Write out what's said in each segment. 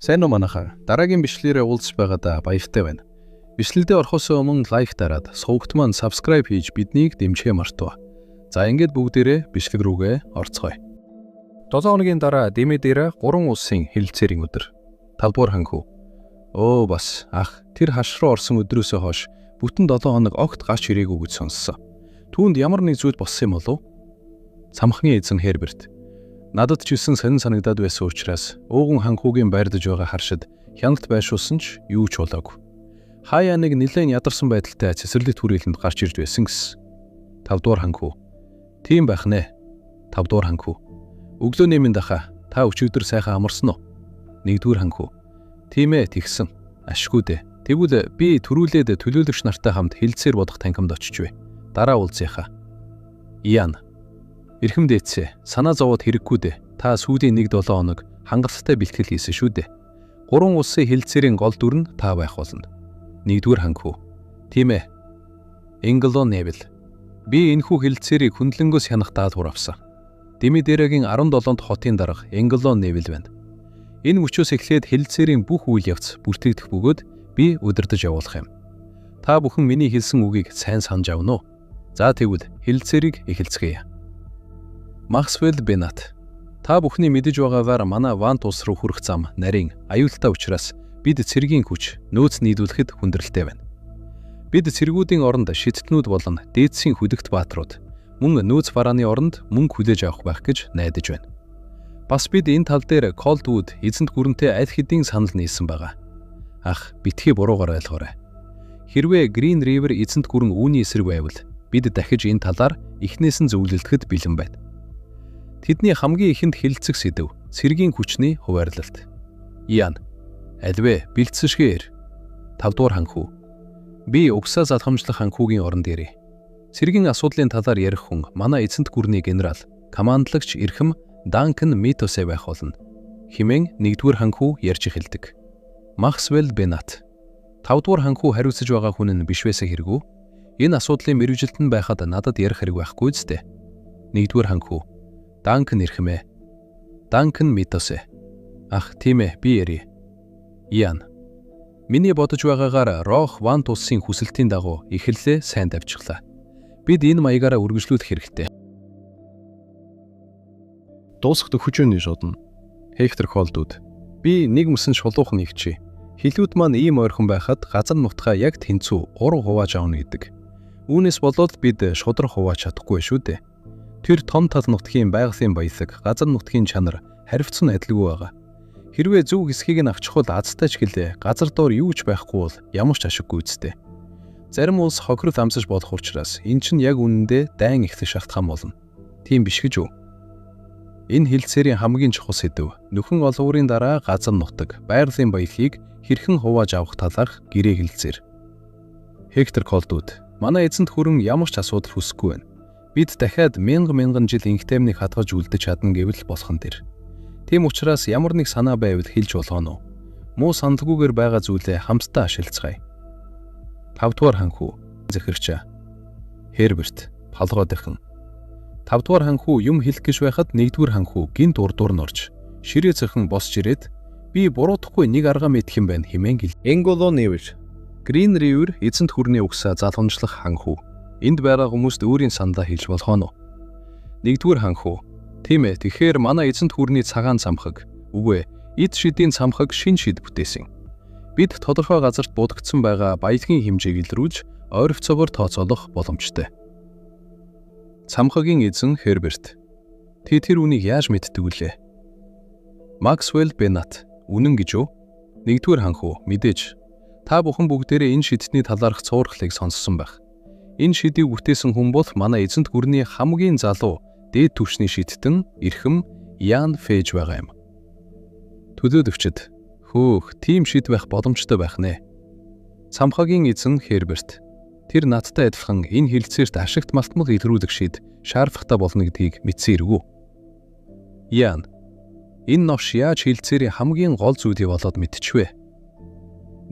Сайн уу, манайхан. Дараагийн бичлэгээрээ уулзч байгаадаа баяртай байна. Бичлэгдээ орохоос өмнө like дараад, сувагт маань subscribe хийж биднийг дэмжихээ мартав. За, ингээд бүгдээрээ бичлэг рүүгээ орцгоё. 7 хоногийн дараа Димедера гурван улсын хэлэлцээрийн өдөр. 5 дугаар ханхүү. Өө, бас ах, тэр хаш руу орсон өдрөөсөө хойш бүтэн 7 хоног огт гарч ирээгүй гэж сонссон. Түүнд ямар нэг зүйл болсон юм болов? Цамхгийн эзэн Херберт. Надад ч гэсэн сонин санагдаад байсан учраас ууган ханхүүгийн байрлаж байгаа харшид хяналт байршуулсан ч юу ч болоогүй. Хаяа нэг нэлээд ядарсан байдалтай цэцэрлэгт хүрээлэнд гарч ирж байсан гэсэн. 5 дугаар ханхүү. Тийм байх нэ. 5 дугаар ханхүү. Өглөөний мэнд, ахаа, та өчигдөр сайхан амарсан уу? 1 дугаар ханхүү. Тийм ээ, тэгсэн. Ашгүй дээ. Тэгвэл би түрүүлээд төлөөлөгч нартай хамт хэлэлцээр бодох танхимд очиж бай. Дараа уулзъя. Иан. Эрхэм дээдсээ, санаа зовоод хэрэггүй дээ. Та сүүлийн 1 7 хоног хангалттай бэлтгэл хийсэн шүү дээ. Гурван улсын хэлэлцээрийн гол дүр нь та байх болно. 1 дугаар ханхүү. Тийм ээ. Ингло Невил. Би энэхүү хэлэлцээрийг хөндлөнгөөс хянах даалгавар авсан. Димедерагийн 17 хотын дарга Ингло Невил байна. Энэ мөчөөс эхлээд хэлэлцээрийн бүх үйл явц бүртгэгдэх бөгөөд би удирдах явуулах юм. Та бүхэн миний хэлсэн үгийг сайн санаж авна уу? За, тэгвэл хэлэлцээрийг эхэлцгээе. Максвелл Бенат. Та бүхний мэдэж байгаагаар манай Вант улс руу хүрэх зам нарийн аюултай учраас бид цэргийн хүч, нөөц нийлүүлэхэд хүндрэлтэй байна. Бид цэргүүдийн оронд шидтнүүд болон дээдсийн хөдөгт баатрууд, мөн нөөц барааны оронд мөнгө хүлээж авах байх гэж найдаж байна. Бас бид энэ тал дээр Колдвуд эзэнт гүрэнтэй аль хэдийн санал нийлсэн байгаа. Ах, битгий буруугаар ойлгоорой. Хэрвээ Green River эзэнт гүрэн үүний эсрэг байвал бид дахиж энэ талаар эхнээс нь зөвлөлдөхөд бэлэн байна. Тэдний хамгийн ихэнд хэлэлцэх сэдэв цэргийн хүчний хуваарлалт. Иан. Аль вэ? Бэлтсэшгээр. 5 дугаар ханхүү. Би угсаа залхамжлах ханхүүгийн оронд ярья. Цэргийн асуудлын талаар ярих хүн манай эзэнт гүрний генерал, командлагч эрхэм Данкан Митосе байх болно. Хэмээн 1 дугаар ханхүү ярьж эхэлдэг. Максвелл Бенат. 5 дугаар ханхүү хариуцаж байгаа хүн нь биш байсан хэрэг үү? Энэ асуудлын мэргэжилтэн байхад надад ярих хэрэг байхгүй биз дээ. 1 дугаар ханхүү. Данкан эрхэмээ. Данкан Митосе. Ах, тийм ээ, би ярья. Иан. Миний бодож байгаагаар Рох Вант улсын хүсэлтийн дагуу эхлэлээ сайн тавьчихлаа. Бид энэ маягаараа үргэлжлүүлэх хэрэгтэй. Дуусах төхөжөөний шодно. Хектор Колдууд. Би нэг мөсөн шулуухан нэгчээ. Хилүүд маань ийм ойрхон байхад газар нутгаа яг тэнцүү гурав хувааж авна гэдэг. Үүнээс болоод бид шударга хувааж чадахгүй шүү дээ. Тэр том тал нутгийн байгалийн баялаг, газар нутгийн чанар харьцан адилгүй байгаа. Хэрвээ зөв хэсгийг нь авчихвал азтай ч гэлээ, газар доор юу ч байхгүй бол ямар ч ашиггүй биз дээ. Зарим улс хохирол амсаж болох учраас энэ чинь яг үнэндээ дайн эхлэх шалтгаан болно. Тийм биш гэж үү? Энэ хэлэлцээрийн хамгийн чухал сэдэв нөхөн оловрын дараа газар нутаг, байгалийн баялагийг хэрхэн хувааж авах талаарх гэрээ хэлэлцээр. Хектор Колдууд. Манай эзэнт хүрэн ямар ч асуудал хүсэхгүй байна. Бид дахиад мянга мянган жил энх тайвныг хадгалж үлдэж чадна гэвэл болох нь тэр. Тийм учраас ямар нэг санаа байвал хэлж болгоно. Муу саналгүйгээр байгаа зүйлээ хамтдаа ашилцгаая. 5 дугаар ханхүү. Захирчаа. Херберт палгоо дахин. 5 дугаар ханхүү юм хэлэх гэж байхад 1 дугаар ханхүү гэнэт урдуур нь орж ширээ цохин босч ирээд "Би буруутахгүй нэг арга мэдэх юм байна" хэмээн хэл. Энголо Невил. Green River эзэнт хүрний угсаа залгамжлах ханхүү. Энд байгаа хүмүүст өөрийн саналаа хэлж болгоно. 1 дугаар ханхүү. Тийм ээ, тэгэхээр манай эзэнт хүрний цагаан цамхаг, үгүй ээ, эд шидийн цамхаг шинэ шид бүтээсэн. Бид тодорхой газарт будагдсан байгаа баялагын хэмжээг илрүүлж ойролцоогоор тооцоолох боломжтой. Цамхагийн эзэн Херберт. Тэ тэр үнийг яаж мэддэг билээ? Максвелл Бенат. Үнэн гэж үү? 1 дугаар ханхүү, мэдээж. Та бүхэн бүгдээрээ энэ шидтний талаарх цуурхлыг сонссон байх. Энэ шидийг бүтээсэн хүн бол манай эзэнт гүрний хамгийн залуу дээд түвшний шидтэн эрхэм Ян Фэж байгаа юм. Төлөөлөгчд, хөөх, тийм шид байх боломжтой байх нэ. Цамхагийн эзэн Херберт. Тэр надтай адилхан энэ хэлэлцээрт ашигт малтмал илрүүлэх шид шаардлагатай болно гэдгийг мэдсэн хэрэг үү? Ян. Энэ новш яаж хэлэлцээрийн хамгийн гол зүйлийг болоод мэдчихвэ.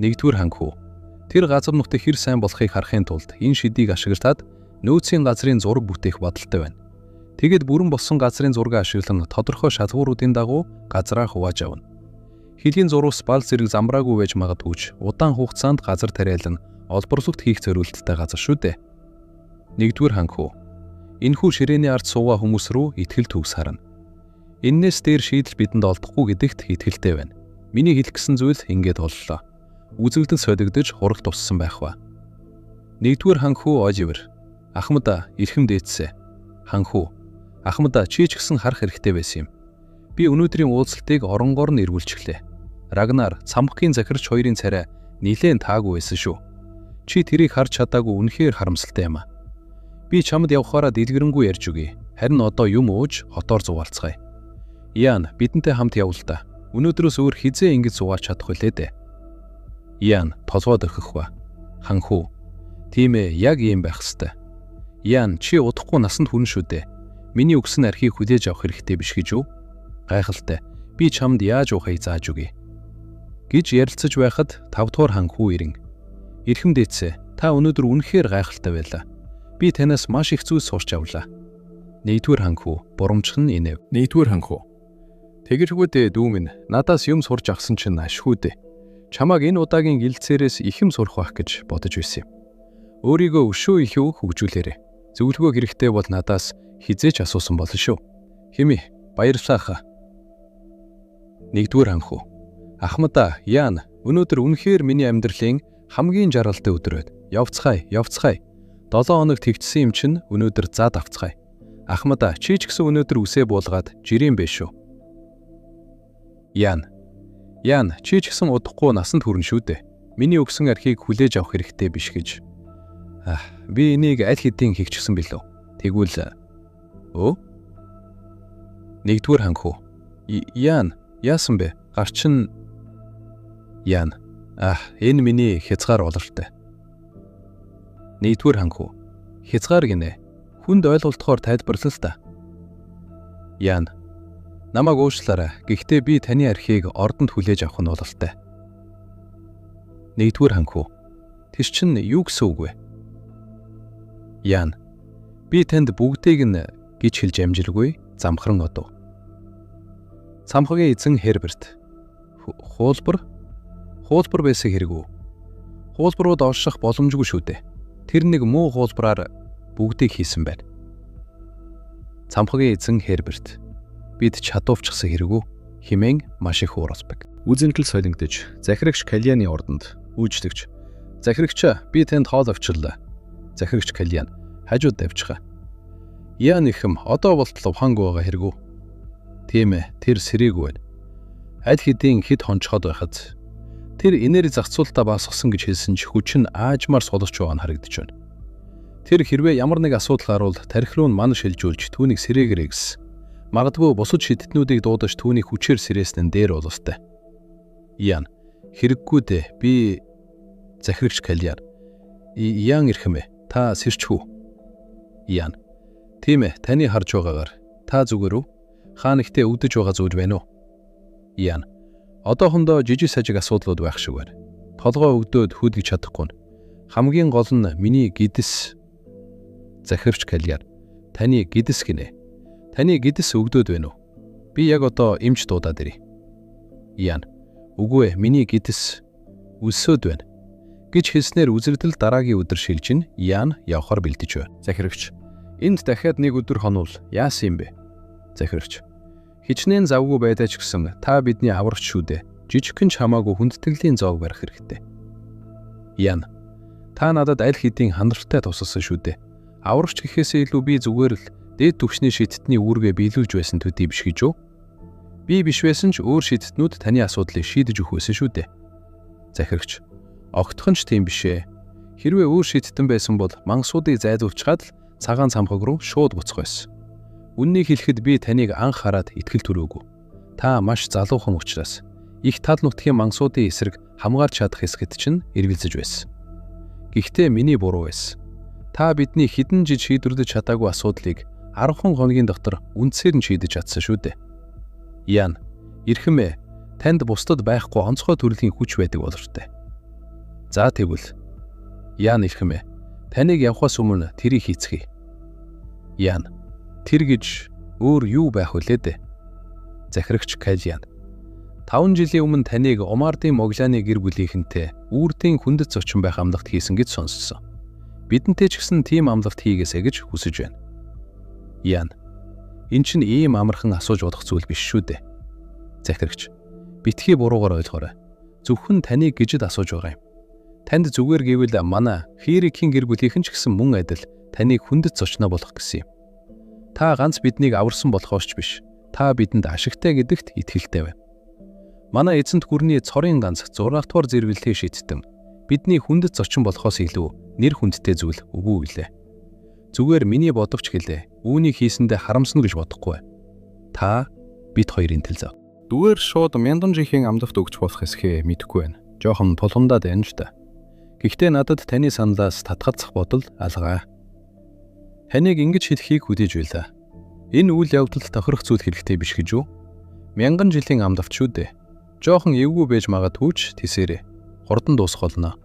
1 дугаар ханхүү. Тэр газар нутаг хэр сайн болохыг харахын тулд энэ шидийг ашиглаад нөөцийн газрын зураг бүтээх бодолтой байна. Тэгээд бүрэн болсон газрын зургийг ашиглан тодорхой шалгууруудын дагуу газраа хувааж авна. Хилийн зурвас бал зэрэг замбраагүй байж магадгүй ч удаан хугацаанд газар тариалан олборлогт хийх зориулттай газар шүү дээ. Нэгдүгээр ханхүү. Энэхүү ширээний ард суугаа хүмүүс рүү итгэл төгс харна. Эннээс дээр шийдэл бидэнд олдохгүй гэдэгт итгэлтэй байна. Миний хэлэх гэсэн зүйл ингээд боллоо. Үзэгдэл солигдож хурал туссан байх ба. Нэгдүгээр ханхүү Оливер. Ахмада эрхэм дээдсээ. Ханхүү. Ахмада чи ч гэсэн харах хэрэгтэй байсан юм. Би өнөөдрийн уулзалтыг оронгоор нь эргүүлчихлээ. Рагнар, цамхгийн захирч хоёрын царай нилээн таагүй байсан шүү. Чи тэрийг харж чадаагүй үнэхээр харамсалтай юм а. Би чамд явхаараа дэлгэрэнгүй ярьж өгье. Харин одоо юм ууж хотоор зугаалцгаая. Ян, бидэнтэй хамт явал та. Өнөөдрөөс өөр хизээ ингэж зугаалж чадах вүлээ дээ. Ян, толгой дөхөх ба. Ханхүү. Тийм ээ, яг ийм байх ёстой. Ян, чи удахгүй насанд хүрнэ шүү дээ. Миний өгсөн архийг хүлээж авах хэрэгтэй биш гэж үү? Гайхалтай. Би чамд яаж уухыг зааж өгье. Гэж ярилцаж байхад 5 дугаар ханхүү ирэн. Эрхэм дээдсээ, та өнөөдөр үнэхээр гайхалтай байлаа. Би танаас маш их зүйл сурч авлаа. Нэгдүгээр ханхүү, бурамжхан инэв. Нэгдүгээр ханхүү. Тэгэрхүү дээ дүү минь, надаас юм сурч авсан чинь ашгүй дээ. Чамааг энэ удаагийн гэлцээрээс их юм сурах байх гэж бодож байсан юм. Өөрийгөө өшөө илүү хөгжүүлээрэй. Зөвлөгөө хэрэгтэй бол надаас хизээч асуусан болно шүү. Хими, баярлалаа хаа. Нэгдүгээр ханхүү. Ахмада, Ян, өнөөдөр үнэхээр миний амьдралын хамгийн жаргалтай өдөр байд. Явцгаая, явцгаая. 7 хоног тэгчсэн юм чинь өнөөдөр зад авцгаая. Ахмада, чи ч гэсэн өнөөдөр үсээ буулгаад жирийн бэ шүү. Ян. Ян, чи ч гэсэн удахгүй насанд хүрнэ шүү дээ. Миний өгсөн архийг хүлээж авах хэрэгтэй биш гэж. Би энийг аль хэдийн хийчихсэн билүү? Тэгвэл өө? Нэгдүгээр ханхүү. Ян, яасан бэ? Гар чинь Ян. Энэ миний хязгаар ололтой. Нэгдүгээр ханхүү. Хязгаар гинэ. Хүнд ойлголтохоор тайлбарлал та. Ян. Намайг уучлаарай. Гэхдээ би таны архийг ордонд хүлээж авах нь бололтой. Нэгдүгээр ханхүү. Тэр чинь юу гэсэн үг вэ? Ян. Би танд бүгдийг нь гэж хэлж амжилгүй замхран одов. Цамхагийн эзэн Херберт. Хуулбар? Хуулбар байсан хэрэгүү. Хуулбарууд орших боломжгүй шүү дээ. Тэр нэг муу хуулбараар бүгдийг хийсэн байна. Цамхагийн эзэн Херберт. Бид чадуувчсан хэрэгүү химэн маш их ууралдаг. Үзэнтэл солингдож захирагч Кальяны ордонд үйлчлэгч. Захирагчаа, би танд хоол авчирлаа. Захирагч Кальян хажууд тавьчихаа. Ян ихэм одоо болтол ухаангүй байгаа хэрэгүү. Тийм ээ, тэр сэрээгүй байна. Аль хэдийн хэд хонцоход байхад тэр энерги зохицуулалтаа басгасан гэж хэлсэн ч хүч нь аажмаар суларч байгаа нь харагдаж байна. Тэр хэрвээ ямар нэг асуудал гарвал тархи руу нь ман шилжүүлж түүнийг сэрээгэрэй гэсэн. Магадгүй бусад шидтнүүдийг дуудаж түүнийг хүчээр сэрээсэн нь дээр бололтой. Ян, хэрэггүй дээ. Би захирагч Кальян. Ян эрхэм ээ. Та сэрчих үү? Ян. Тийм ээ, таны харж байгаагаар та зүгээр үү? Хаа нэгтээ өвдөж байгаа зүйл байна уу? Ян. Одоохондоо жижиг сажиг асуудлууд байх шиг байна. Толгой өвдөөд хөдөлж чадахгүй. Хамгийн гол нь миний гэдэс. Захирагч Кальян. Таны гэдэс гинэ. Таны гэдэс өгдөөд байна уу? Би яг одоо эмч дуудаад ирье. Ян. Үгүй ээ, миний гэдэс өлсөөд байна. Гэж хэлснээр үзэгдэл дараагийн өдөр шилжин Ян явхаар бэлдэж байна. Захирагч. Энд дахиад нэг өдөр хонвол яасан юм бэ? Захирагч. Хичнээн завгүй байдаа ч гэсэн та бидний аврагч шүү дээ. Жижигхэн ч хамаагүй хүндэтгэлийн зоог барих хэрэгтэй. Ян. Та надад аль хэдийн хандралтай тусалсан шүү дээ. Аврагч гэхээсээ илүү би зүгээр л дээд түвшний шидтний үүргээ биелүүлж байсан төдий биш гэж үү? Би биш байсан ч өөр шидтнүүд таны асуудлыг шийдэж өгөх байсан шүү дээ. Захирагч. Огтхон ч тийм биш ээ. Хэрвээ өөр шидтэн байсан бол мангасуудыг зайлуулчихад л цагаан цамхаг руу шууд буцах байсан. Үннийг хэлэхэд би таныг анх хараад итгэл төрөөгүй. Та маш залуухан учраас их тал нутгийн мангасуудын эсрэг хамгаалж чадах эсгэд чинь эргэлзэж байсан. Гэхдээ миний буруу байсан. Та бидний хэдэн жил шийдвэрлэж чадаагүй асуудлыг 10 хоногийн дотор үндсээр нь шийдэж чадсан шүү дээ. Ян, эрхэм ээ, танд бусдад байхгүй онцгой төрлийн хүч байдаг бололтой. За тэгвэл Ян эрхэм ээ, таныг явхаас өмнө тэрийг хийцгээе. Ян, тэр гэж өөр юу байх вүлээ дээ? Захирагч Кальян. 5 жилийн өмнө таныг Омардын Моглианы гэр бүлийнхэнтэй үрдийн хүндэт зочин байх амлалт хийсэн гэж сонссон. Бидэнтэй ч гэсэн тийм амлалт хийгээсэй гэж хүсэж байна. Ян. Эн чинь ийм амархан асууж бодох зүйл биш шүү дээ. Захирагч. Битгий буруугаар ойлгоорой. Зөвхөн таныг гэжид асууж байгаа юм. Танд зүгээр гэвэл манай Хирикийн гэр бүлийнхэн ч гэсэн мөн адил таныг хүндэт зочноо болох гэсэн юм. Та ганц биднийг аварсан болохоос ч биш. Та бидэнд ашигтай гэдэгт итгэлтэй байна. Манай эзэнт гүрний цорын ганц 6 дугаар зэрэглэлийг шийдтэн. Бидний хүндэт зочин болохоос илүү нэр хүндтэй зүйл үгүй билээ. Зүгээр миний бодовч гэлээ. Үүнийг хийсэндээ харамсна гэж бодохгүй. Та бид хоёрын төлөө. Зүгээр шууд мянган жилийн амлалт өгч болох эсхээ мэдэхгүй байна. Жохон тулгамдаад байна л да. Гэхдээ надад таны саналаас татгалзах бодол алгаа. Таныг ингэж хэлхийг хүлээж байлаа. Энэ үйл явдалд тохирох зүйл хэрэгтэй биш гэж үү? Мянган жилийн амлалт шүү дээ. Жохон эвгүй байж магадгүй ч тэсээрээ. Хурдан дуусах болно.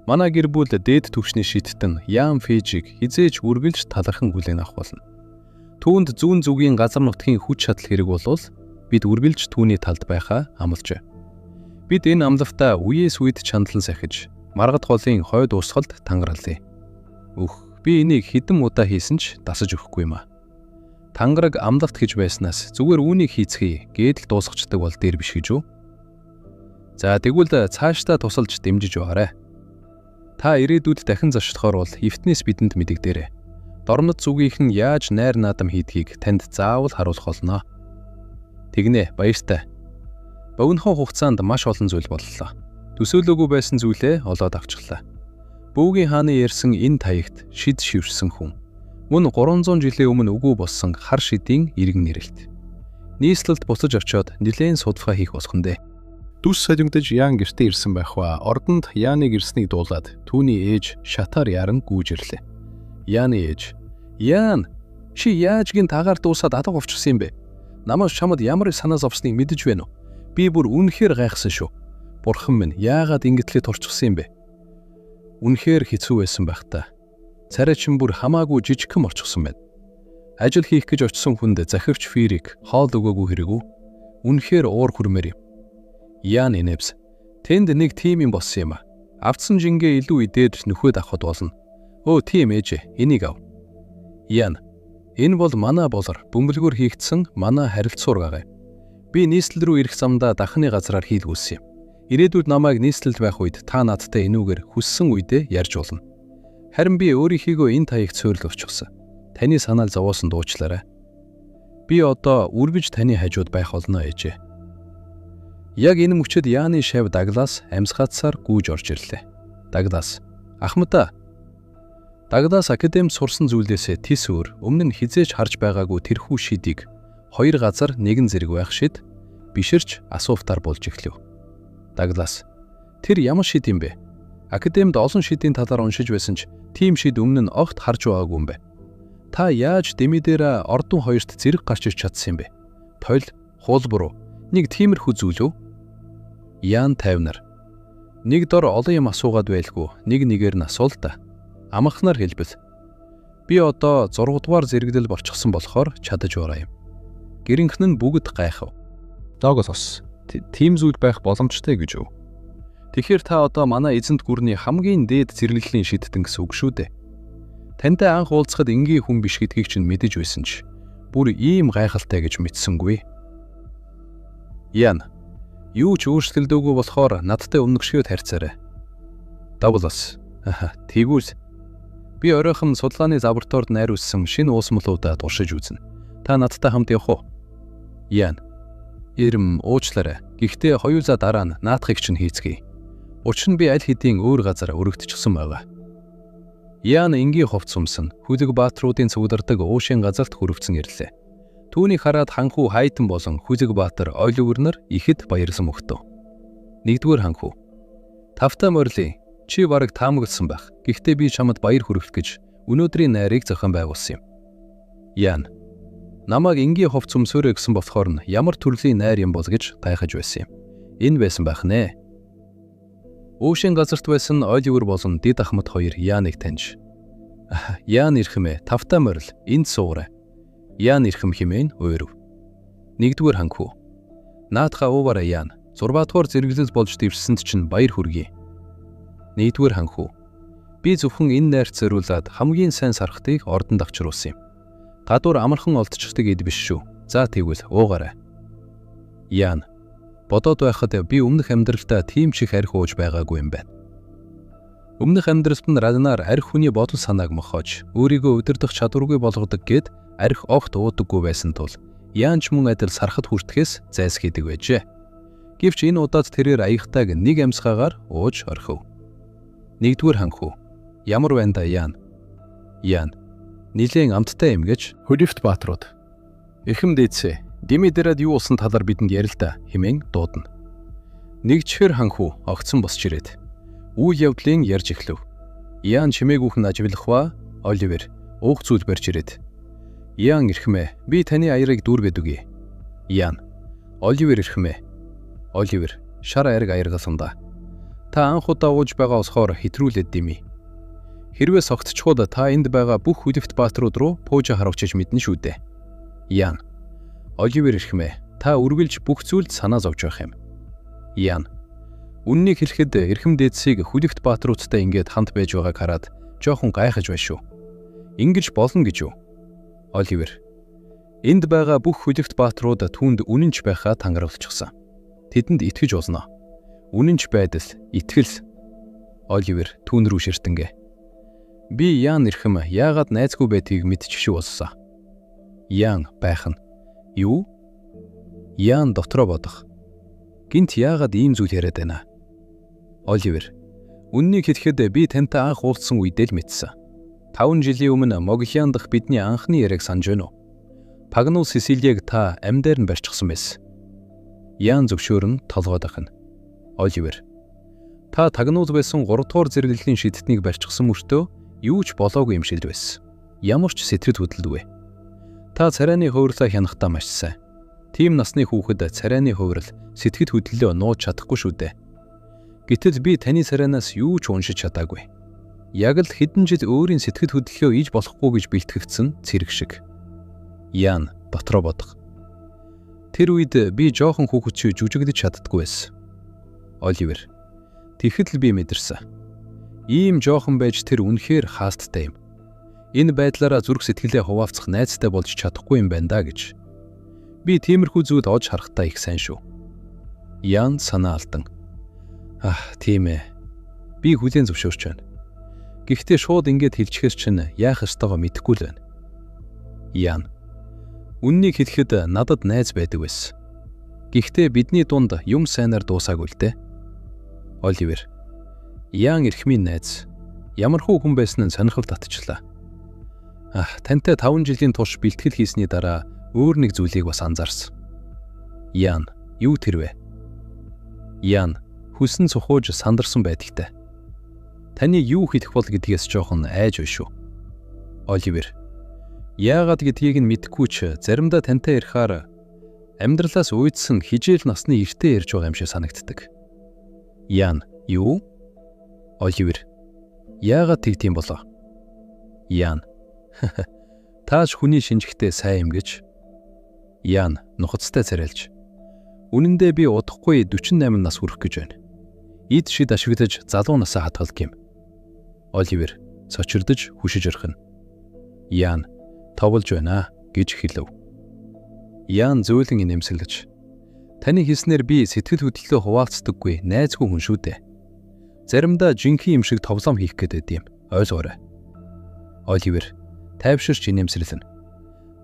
Манай гэр бүл дээд түвшний шиттэн Яан Фежиг хизээж үргэлж талархан хүлээн авах болно. Түүнд зүүн зүгийн газар нутгийн хүч чадал хэрэг болвол бид үргэлж түүний талд байхаа амлажээ. Бид энэ амлалтаа үеэс үед чандлан сахиж маргад голын хойд уусгалд тангаралъя. Өөх, би энийг хэдэн удаа хийсэн ч дасаж өгөхгүй юм аа. Тангараг амлалт гэж байснаас зүгээр үүнийг хийцгээе гээд л дуусгачихдаг бол дээр биш гэж үү? За тэгвэл цаашдаа тусалж дэмжиж байгаарай. Та ирээдүйд дахин зочлохоор бол эвтнээс бидэнд мэдэгдээрэй. Дормот зүгийнх нь яаж найр наадам хийдгийг танд заавал харуулах болно. Тэгнэ, баяртай. Богинохон хугацаанд маш олон зүйл боллоо. Төсөөлөөгүй байсан зүйлээ олоод авчихлаа. Бүүгийн хааны ярьсан энэ таягт шид шившсэн хүн. Мөн 300 жилийн өмнө үгүй болсон хар шидийн иргэн нэрэлт. Нийслэлд буцаж очиод нэлээн судалгаа хийх болох нь дээ. Дүс солингдож Яан гэртээ ирсэн байх ба ордонд Яаныг ирснийг дуулаад түүний ээж шатаар яран гүйж ирлээ. Яаны ээж: "Яан, чи яаж гинт агаар дуусаад алга болчихсон юм бэ? Намайг чамд ямар санаа зовсныг мэдэж байна уу? Би бүр үнэхээр гайхсан шүү. Бурхан минь, яагаад ингэтлээ турчихсан юм бэ? Үнэхээр хэцүү байсан байх та. Царай чинь бүр хамаагүй жижигхэн болчихсон байна. Ажил хийх гэж очисон хүнд захирч Фирик хоол өгөөгүй хэрэг үү? Үнэхээр уур хүрмээр юм. Яан инэвс. Тэнд нэг тим юм болсон юм а. Автсан жингээ илүү идээд нөхөд авахд болно. Өө тийм ээжээ, энийг ав. Яан. Энэ бол манай болор бөмбөлгөөр хийгдсэн манай харилцуур байгаа юм. Би нийслэл рүү ирэх замдаа дахны газраар хийлгүүлсэн юм. Ирээдүйд намайг нийслэлд байх үед та надтай энүүгээр хүссэн үедээ ярьж болно. Харин би өөрийнхийгөө энэ таягт суурил очихсан. Таны санаал зовоосон дуучлаарай. Би одоо үргэлж таны хажууд байх болно ээжээ. Яг энэ мөчид Яаны шавь Даглас амьсгаатсаар гүйж орж ирлээ. Даглас: "Ахмадаа." Даглас академид сурсан зүйлээсээ тис өөр өмнө нь хизээж харж байгаагүй тэрхүү шидийг хоёр газар нэгэн зэрэг байх шид биширч асууфтаар болж эхлэв. Даглас: "Тэр ямар шид юм бэ? Академид олон шидийн талаар уншиж байсан ч тийм шид өмнө нь огт харж байгаагүй юм бэ? Та яаж Дэмидера ордон хоёрт зэрэг гарч ирч чадсан юм бэ? Толь, хуулбар уу? Нэг тиймэрхүү зүйл үү?" Яан тайвнар. Нэг дор олон юм асуугаад байлгүй. Нэг нэгээр нь асуул та. Амархнаар хэлбэл. Би одоо 6 дугаар зэрэглэл болчихсон болохоор чадаж байгаа юм. Гэрийнхэн нь бүгд гайхав. Догос. Тийм зүйл байх боломжтой гэж үү? Тэгэхээр та одоо манай эзэнт гүрний хамгийн дээд зэрэглэлийн шидтэн гэсэн үг шүү дээ. Тантай анх уулзахад энгийн хүн биш гэдгийг чинь мэдэж байсан ч бүр ийм гайхалтай гэж мэдсэнгүй. Ян. Юу ч өөрчлөлдөөгүй болохоор надтай өмнөгшөөд харьцаарай. Даглас. Аха, тэгвэл би оройхон судалгааны лабораторид найруулсан шинэ уусмалуудаа туршиж үзнэ. Та надтай хамт явах уу? Ян. Ирэм уучлаарай. Гэхдээ хоёулаа дараа нь наадахыг чинь хийцгээе. Учир нь би аль хэдийн өөр газар өргөдчихсөн байгаа. Ян энгийн хувцас өмсөн хүлэг баатруудын цугдардаг уушийн газарт хөрөвцөн ирлээ. Түүнийг хараад ханхүү хайтан болон Хүлэг Баатар Оливер нар ихэд баярлсан мөхтөө. Нэгдүгээр ханхүү. Тавтай морилын чи бараг таамагласан байх. Гэхдээ би чамд баяр хүргэх гэж өнөөдрийн найрыг зохион байгуулсан юм. Ян. Намайг энгийн хувцас өмсөөрэй гэсэн болохоор нь ямар төрлийн найр юм бол гэж гайхаж байсан юм. Энэ байсан байх нэ. Уушийн газарт байсан Оливер болон Дид Ахмад хоёр Яныг таньж. Ян ирхэмээ, тавтай морил, энд суугаарай. Яан ирхэм хэмээн уйрв. Нэгдүгээр ханхүү. Наадхаа ууваарай Ян. 6 дугаар зэрэглэл болж дэвшсэнд чинь баяр хүргэе. 1-р ханхүү. Би зөвхөн энэ найрт зориулаад хамгийн сайн сархтыг ордонд авчруулсан юм. Гадуур амархан олдчихдаг эд биш шүү. За тэгвэл уугаарай. Ян. Бодоод байхад би өмнөх амьдралдаа тийм ч их архи ууж байгаагүй юм байна. Өмнөх амьдралд нь Рагнар архи хүний бодол санааг мохоож, өөрийгөө удирдах чадваргүй болгодог гэд архи огт уудаггүй байсан тул Яан ч мөн адил сархад хүртэхээс зайлсхийдэг байжээ. Гэвч энэ удаад тэрээр аягтайг нэг амьсгаагаар ууж орхив. 1-р ханхүү. Ямар байна да Ян? Ян. Нилээн амттай юм гэж Хөлөвт баатрууд. Эрхэм дээдсээ, Дими дэрад юу болсон талаар бидэнд ярил та хэмээн дуудана. Нэгжхэр ханхүү огцон босч ирээд үйл явдлын ярьж эхлэв. Ян чимээгүйхэн ажиглах ба Оливер уух зүйл барьж ирээд Ян эрхмээ, би таны аярыг дүүргээд өгье. Ян. Оливер эрхмээ. Оливер шар айраг аяргалсан да. Та анх удаа ууж байгаа болохоор хэтрүүлээд дими. Хэрвээ согтчход та энд байгаа бүх хүлэгт баатрууд руу пуужа харавчиж мэднэ шүү дээ. Ян. Оливер эрхмээ, та үргэлж бүх зүйлд санаа зовж байх юм. Ян. Үннийг хэлэхэд эрхэм дээдсийг хүлэгт баатруудтай ингээд хамт байж байгааг хараад жоохон гайхаж байна шүү. Ингэж болно гэж юу? Оливер. Энд байгаа бүх хүлэгт баатрууд түүнд үнэнч байхаа тангаруулчихсан. Тэдэнд итгэж болно. Үнэнч байдал, итгэл. Оливер түүн рүү ширтэнгээ. Би Ян эрхэм яагаад найзгүй байдгийг мэдчихшүү болсон. Ян байх нь. Юу? Ян дотроо бодох. Гинт яагаад ийм зүйл яриад байна? Оливер. Үннийг хэлэхэд би тантай анх уулзсан үедээ л мэдсэн. 5 жилийн өмнө Моглиан дахь бидний анхны яриаг санаж байна уу? Пагнул Сесилиаг та амьдаар нь барьчихсан байсан. Ян зөвшөөрн толгой дахна. Оливер. Та тагнуул байсан 3 дугаар зэрэглэлийн шидтнийг барьчихсан мөртөө юу ч болоогүй юм шиг л байсан. Ямар ч сэтгэл хөдлөлгүй. Та царайны хуурлаа хянахдаа маш сайн. Тийм насны хүүхэд царайны хувирал сэтгэл хөдлөлөө нууж чадахгүй шүү дээ. Гэтэл би таны царайнаас юу ч уншиж чадаагүй. Яг л хэдэн жил өөрийн сэтгэл хөдлөлөө иж болохгүй гэж бэлтгэгдсэн цэрэг шиг. Ян дотроо бодох. Тэр үед би жоохон хүүхэд шиг жүжиглэж чаддаггүй байсан. Оливер. Тэгэхэд л би мэдэрсэн. Ийм жоохон байж тэр үнэхээр хаасттай юм. Энэ байдлаараа зүрх сэтгэлээ хуваалцах найзтай болж чадахгүй юм байна да гэж. Би тиймэрхүү зүйл олж харахтаа их сайн шүү. Ян санаа алдан. Ах, тийм ээ. Би хүлээн зөвшөөрч байна. Гэхдээ шууд ингэж хэлчихээс чинь яах ёстойгоо мэдэхгүй л байна. Ян. Үннийг хэлэхэд надад найз байдаг байсан. Гэхдээ бидний дунд юм сайнаар дуусаагүй л дээ. Оливер. Ян эрхмийн найз. Ямархуу хүн байсан нь сонирхол татчихлаа. Ах, тантай 5 жилийн турш бэлтгэл хийсний дараа өөр нэг зүйлийг бас анзаарсан. Ян, юу тэр вэ? Ян, хүсэн цухууж сандарсан байдагтай. Таны юу хэлэх бол гэдгээс жоохон айж байна шүү. Оливер. Яагаад гэдгийг нь мэдэхгүй ч заримдаа тантай ярихаар амьдралаас уйдсан хижээл насны эртээ ярьж байгаа юм шиг санагддаг. Ян, юу? Оливер. Яагаад тэгдэм болоо? Ян. Тааш хүний шинжихтэй сайн юм гэж. Ян нухацтай царайлж. Үнэн дээр би удахгүй 48 нас хүрэх гэж байна. Эд шид ашиглаж залуу насаа хадгалдаг юм. Оливер цочирдож хүшиж орхино. Ян товлж байна гэж хэлв. Ян зөөлөн инээмсэглэж. Таны хэлснээр би сэтгэл хөдлөлөө хуваалцдаггүй найзгүй хүн шүү дээ. Заримдаа жинхэнэ юм шиг товлоом хийх гээд байд юм. Ойлгоорой. Оливер тайвширч инээмсэглэнэ.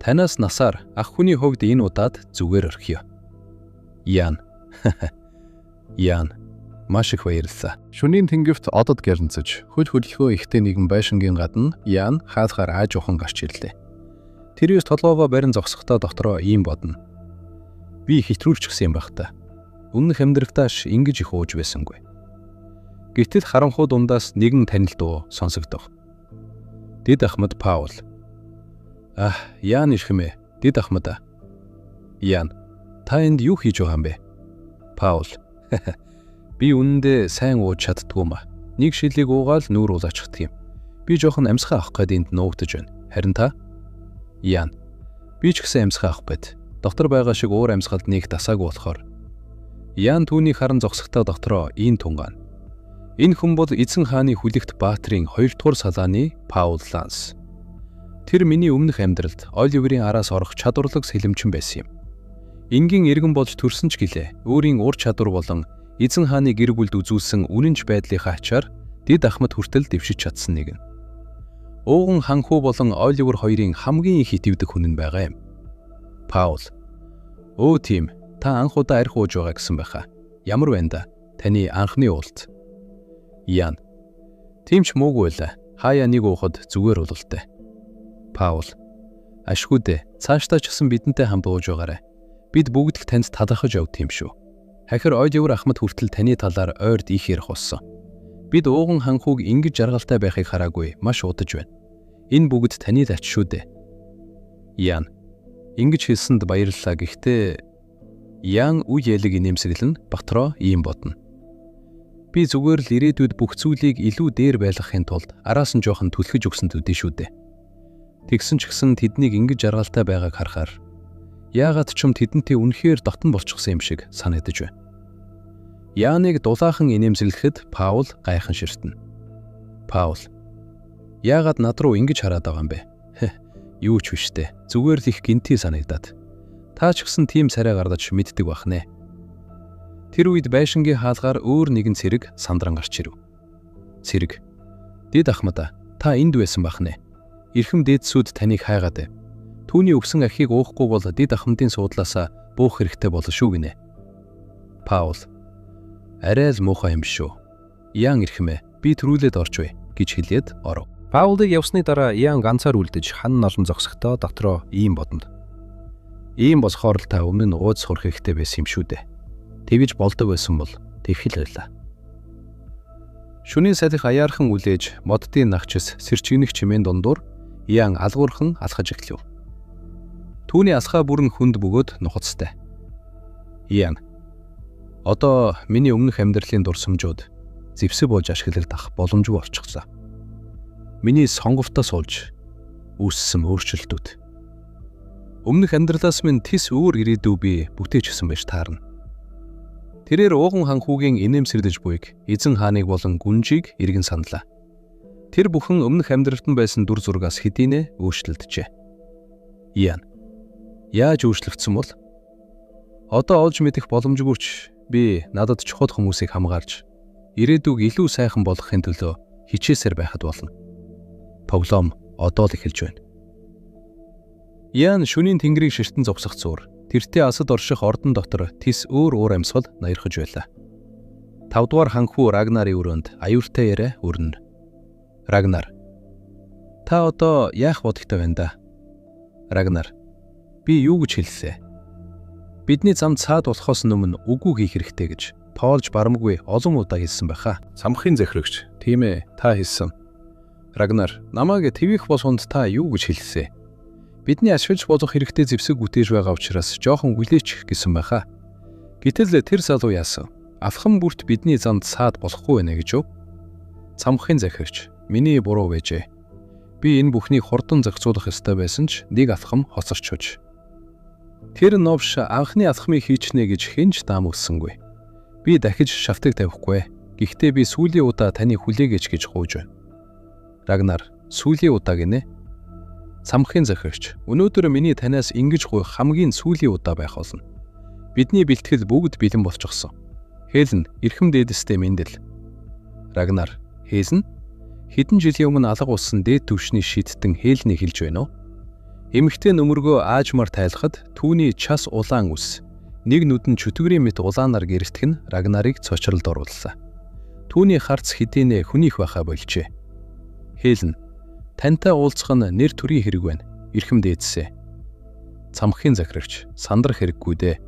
Танаас насаар ах хүний хувьд энэ удаад зүгээр орхиё. Ян. Ян маш их баярлалаа. Шөнийн тэнгэрт одод гэрэнцэж, Хөл хөдөлгөө ихтэй нэгэн байшингийн гадна Ян хаалгаар ааж ухан гарч ирлээ. Тэрээс толгоогоо барин зогсохдоо дотроо ийм бодно. Би хэтрүүлчихсэн юм байх та. Өмнөх амьдралдааш ингэж их ууж байсангүй. Гэтэл харанхуй дундаас нэгэн танил дуу сонсогдов. Дэд Ахмад Паул. Ах, Ян ирхэмээ. Дэд Ахмад. Ян, та энд юу хийж байгаа юм бэ? Паул. Би үнэндээ сайн ууж чаддгүй маа. Нэг шилийг уугаал нүүр улаачдаг юм. Би жоохон амьсгаа авах гээд энд нуугдаж байна. Харин та? Ян. Би ч гэсэн амьсгаа авах гээд. Доктор байгаа шиг уур амьсгалд нэг дасаагүй болохоор. Ян түүнийг харан зогсохдоо дотроо ийн тунгаана. Энэ хүн бол эзэн хааны хүлэгт баатрын 2 дугаар салааны Паул Ланс. Тэр миний өмнөх амьдралд Оливерийн араас орох чадварлаг сэлэмчин байсан юм. Энгийн иргэн болж төрсөн ч гэлээ өөрийн ур чадвар болон эзэн хааны гэр бүлд үзүүлсэн үнэнч байдлынхаа ачаар дэд ахмад хүртэл дэвшиж чадсан нэгэн. Ууган ханхүү болон Оливер хоёрын хамгийн их итгэдэг хүн нь байгаа юм. Паул. Өө тийм, та анх удаа арх ууж байгаа гэсэн байхаа. Ямар байна да? Таны анхны уулт. Ян. Тийм ч муугүй байлаа. Хаяа нэг уухад зүгээр улалтай. Паул. Ашгүй дээ. Цаашдаа ч гэсэн бидэнтэй хамт ууж байгаарай. Бид бүгд л танд талархаж явд юм шүү. Хахир Оливер ахмад хүртэл таны талаар ойрд их ярих болсон. Бид ууган ханхүүг ингэж жаргалтай байхыг хараагүй маш удаж байна. Энэ бүгд таны л ач шүү дээ. Ян. Ингэж хэлсэнд баярлалаа. Гэхдээ Ян үе ялэг инээмсэглэн Батроо ийм бодно. Би зүгээр л ирээдүйд бүх зүйлийг илүү дээр байлгахын тулд араас нь жоохон түлхэж өгсөн төдий шүү дээ. Тэгсэн ч гэсэн тэднийг ингэж жаргалтай байгааг харахаар яагаад ч юм тэдэнтэй үнэхээр дотн болчихсон юм шиг санагдаж байна. Яныг дулаахан инээмсэглэхэд Паул гайхан ширтэнэ. Паул. Яагаад над руу ингэж хараад байгаа юм бэ? Юу ч биш дээ. Зүгээр л их гинти санагдаад. Та ч гэсэн тийм царай гардаж мэддэг байх нэ. Тэр үед байшингийн хаалгаар өөр нэгэн цэрэг сандран гарч ирэв. Цэрэг. Дэд ахмадаа, та энд байсан байх нэ. Эрхэм дээдсүүд таныг хайгаад байв. Түүний өгсөн ахийг уухгүй бол дэд ахмадын суудлаасаа буух хэрэгтэй болно шүү гинэ. Паул. Арай л муухай юм шүү. Ян эрхэмээ, би төрүүлээд орч вэ гэж хэлээд оров. Паулыг явсны дараа Ян ганцаар үлдэж хан налан зогсохдоо дотроо ийм бодонд. Ийм болохоор л та өмнө нь ууз сурах хэрэгтэй байсан юм шүү дээ. Тэгэж болдог байсан бол тэгхэл байлаа. Шөнийн салхи аяархан үлээж моддын нагчс сэрчгэнэх чимээн дундуур Ян алгуурхан алхаж эхлэв. Түүний алхаа бүрэн хүнд бөгөөд нухацтай. Ян. Одоо миний өмнөх амьдралын дурсамжууд зэвсэг болж ашиглагдах боломжгүй болчихлоо. Миний сонговтоос олж үүссэн өөрчлөлтүүд. Өмнөх амьдралаас минь тис өөр ирээдүй би бүтээчихсэн байж таарна. Тэрээр ууган ханхүүгийн инээмсэрлэж буйг эзэн хааныг болон гүнжийг эргэн саналаа. Тэр бүхэн өмнөх амьдралд нь байсан дүр зургаас хэдийнэ өөрчлөлдөжээ. Ян. Яаж өөрчлөгдсөн бол? Одоо олж мэдэх боломжгүй ч би надад чухал хүмүүсийг хамгаалж ирээдүг илүү сайхан болгохын төлөө хичээсээр байхад болно. Тоглоом одоо л эхэлж байна. Ян шөнийн тэнгэрийг ширтэн зогсох зуур тэртээ асад орших ордон дотор тис өөр уур амьсгал ноёрхож байлаа. 5 дугаар ханхүү Рагнарын өрөөнд аюултай яриа өрнө. Рагнар. Та одоо яах бодогтой байна да? Рагнар. Би юу гэж хэллээ? Бидний зам цаад болохоос өмнө үгүй хийх хэрэгтэй гэж тоолж барамгүй олон удаа хэлсэн байхаа. Самхын захирагч. Тийм ээ, та хэлсэн. Рагнар, намайг твих болгонд та юу гэж хэлсэн? Бидний ашиглаж болох хэрэгтэй зэвсэг бүтээж байгаа учраас жоохон хүлээч гэсэн байхаа. Гэтэл тэр залуу яасан? Алхам бүрт бидний замд саад болохгүй байна гэж юу? Цамхын захирагч, миний буруу байжээ. Би энэ бүхнийг хурдан зохицуулах ёстой байсан ч нэг алхам хоцорч. Тэр новш анхны алхмыг хийчнэ гэж хэн ч даамгсангүй. Би дахиж шавтыг тавихгүй. Гэхдээ би сүүлийн удаа таны хүлээгээч гэж гуйж байна. Рагнар, сүүлийн удаа гинэ. Цамхын захирагч, өнөөдөр миний танаас ингэж гуйх хамгийн сүүлийн удаа байх болно. Бидний бэлтгэл бүгд бэлэн болчихсон. Хелен, эрхэм дээдэстэй мэндэл. Рагнар, Хелен хэдэн жилийн өмнө алга болсон дээд түвшний шийдтэн Хеленийг хэлж байна уу? Эмэгтэй нөмөргөө аажмаар тайлахад түүний час улаан үс нэг нүдэн чөтгөрийн мэт улаанаар гэрэлтэх нь Рагнарыг цочролд орууллаа. Түүний харц хэдийнэ хүнийх байхаа болжээ. Хелен, тантай уулзах нь нэр төрийн хэрэг байна. Эрхэм дээдсээ. Цамхын захирагч, сандрах хэрэггүй дээ.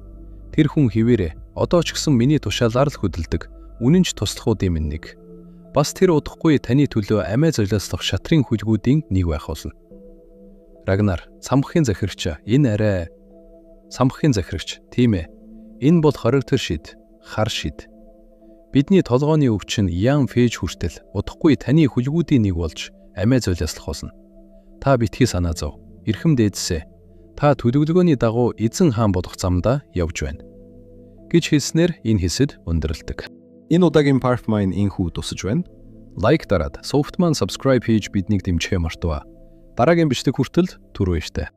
Тэр хүн хിവэрэ одоо ч гэсэн миний тушаалаар л хөдөлдөг. Үнэн ч туслахуудын минь нэг. Бас тэр удахгүй таны төлөө амиа золиослох шатрын хүлгүүдийн нэг байх болно. Рагнар, цамхын захирагч, энэ арай Самхын захирагч, тийм ээ. Энэ бол хоригдор шид, хар шид. Бидний толгооны өвчин Ян Фэж хүртэл удахгүй таны хүлгүүдийн нэг болж амиа золиослох болно. Та битгий санаа зов. Эрхэм дээдсээ. Та төлөвлөгөөний дагуу эзэн хаан болох замдаа явж байна. Гэж хэлснээр энэ хэсэг өндөрлөдөг. Энэ удаагийн part маань ийнхүү дуусаж байна. Лайк дараад, сувагт маань subscribe хийж биднийг дэмжихээ мартаваа. Дараагийн бичлэг хүртэл түр баяртай.